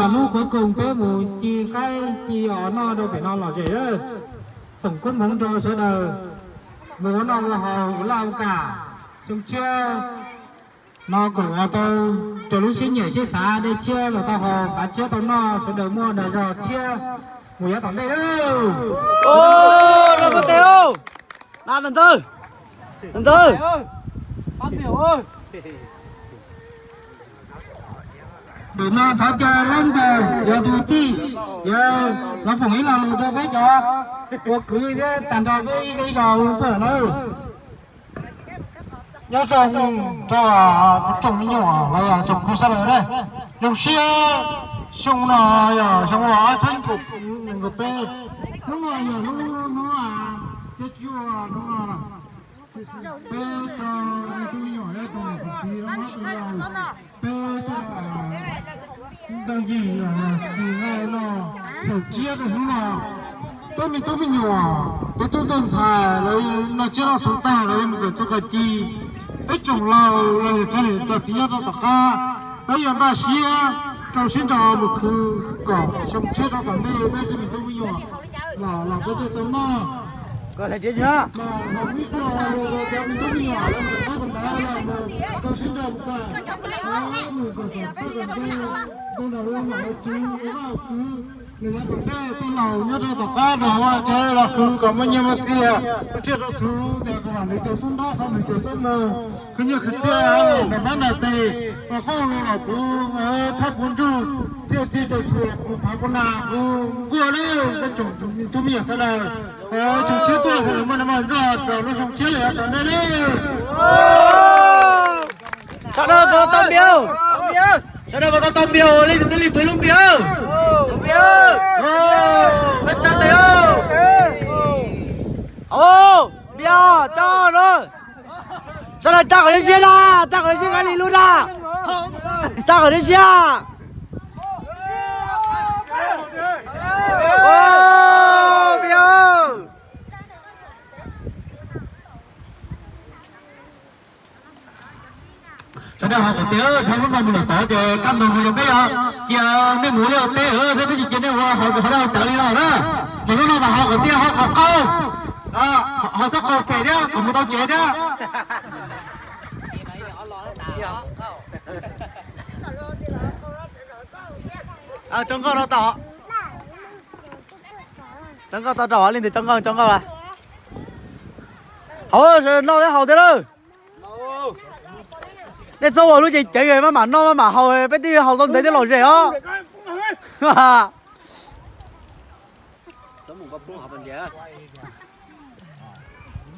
Hnub cuối cùng peb mus ci qaib ci os noj rau pem no lom zem lawm. Foom koob hmoov rau sawv daws mus ua noj ua haus ua laj ua kam xyoo tshiab no kom ua tau raws lub siab nyiam siab xav, dej tshiab los tau haus, qav tshiab tau noj, sawv daws muaj dag zog tshiab mus yav tom ntej lawm. Ntawm no thov caw leej ntxawm yog tus tij, yog los foom ib lo lus rau peb cov ua kwv thiab tag nrho peb ib zej ib zos ua tuaj lawm. Nyob zoo rau tsoom me nyuam los yog tsoom kwv sawv daws na. Zoo siab xyoo no yog xyoo uas ob txhiab nees nkaum peb, hnub no yog hnub hnub caij cuaj hnub no. Peb cov me tub me nyuam, peb cov niam txiv, peb cov ntawd ncig, ncig nqaij no, txhaum tsiab rau hnub no. Peb me tub me nyuam, peb tub ntxhais lawv noj tsiab noj txhuv tag lawv mus kawm txuj kav ci. Peb tsoom laus los yog cov niam cov txiv nyob rau tom qab, peb yuav npaj siab rau siab ntso mus khwv kom xyoo tshiab rau tom ntej peb tej me tub me nyuam los los peb thiaj tau noj. Mas hauv ib tuaj cov me tub me nyuam los mus rau ntawd los mus rau siab ntso mus kawm, mus kawm kom txawj kawm ntse, ntau nram ua nom ua tswv ua vaj ua tsev, nws yuav tom ntej tej laus nyob rau tom qab no ua tsev los khwv kom muaj nyiaj muaj txiag, muaj tsiaj rau txhuv, ntawm kom mam li caum xub nrab xov nws caum xub mus, khwv nyiaj khwv txiaj, nram mab nram tes, ua qoob ua loo los kuv txhab kuv nruj, thiaj txi caum txhuam kuv phav kuv nas kuv nkuaj lawm. Peb tsoom me tub me nyuam sawv daws, xyoo tshiab tuaj sawv daws muaj noj muaj nroj rau lub xyoo tshiab lawm tom ntej lawm. Sawv daws puas tau npias? Sawv daws puas tau npias? Leej twg twb leej twg lub npias? Peb tsa tes. Npias, tsa no. Sawv daws tsa kom siab na, tsa kom siab, nqa li lub na. Tsa kom siab. Npias. Sawv daws ho kom tias dhau lub no mus lawm tod ces kaj ntug mus yog peb yog cia nej mus ua liaj ua teb, peb tsis cia nej ua hauv dab hauv cawv li no na. Mas lub no mas ho kom tias ho kom qaug, ho txhob qaug kem thiab kom mus tau tsev thiab. Tso nkauj rau tau, tso nkauj tau rau leej twg tso nkauj, tso nkauj la. Hauv noj thiab haus thiab lawm. Nej txhob ua lub ceev ceev, maj mam noj maj mam haus, peb twb haus tau ntev thiab lom zem os.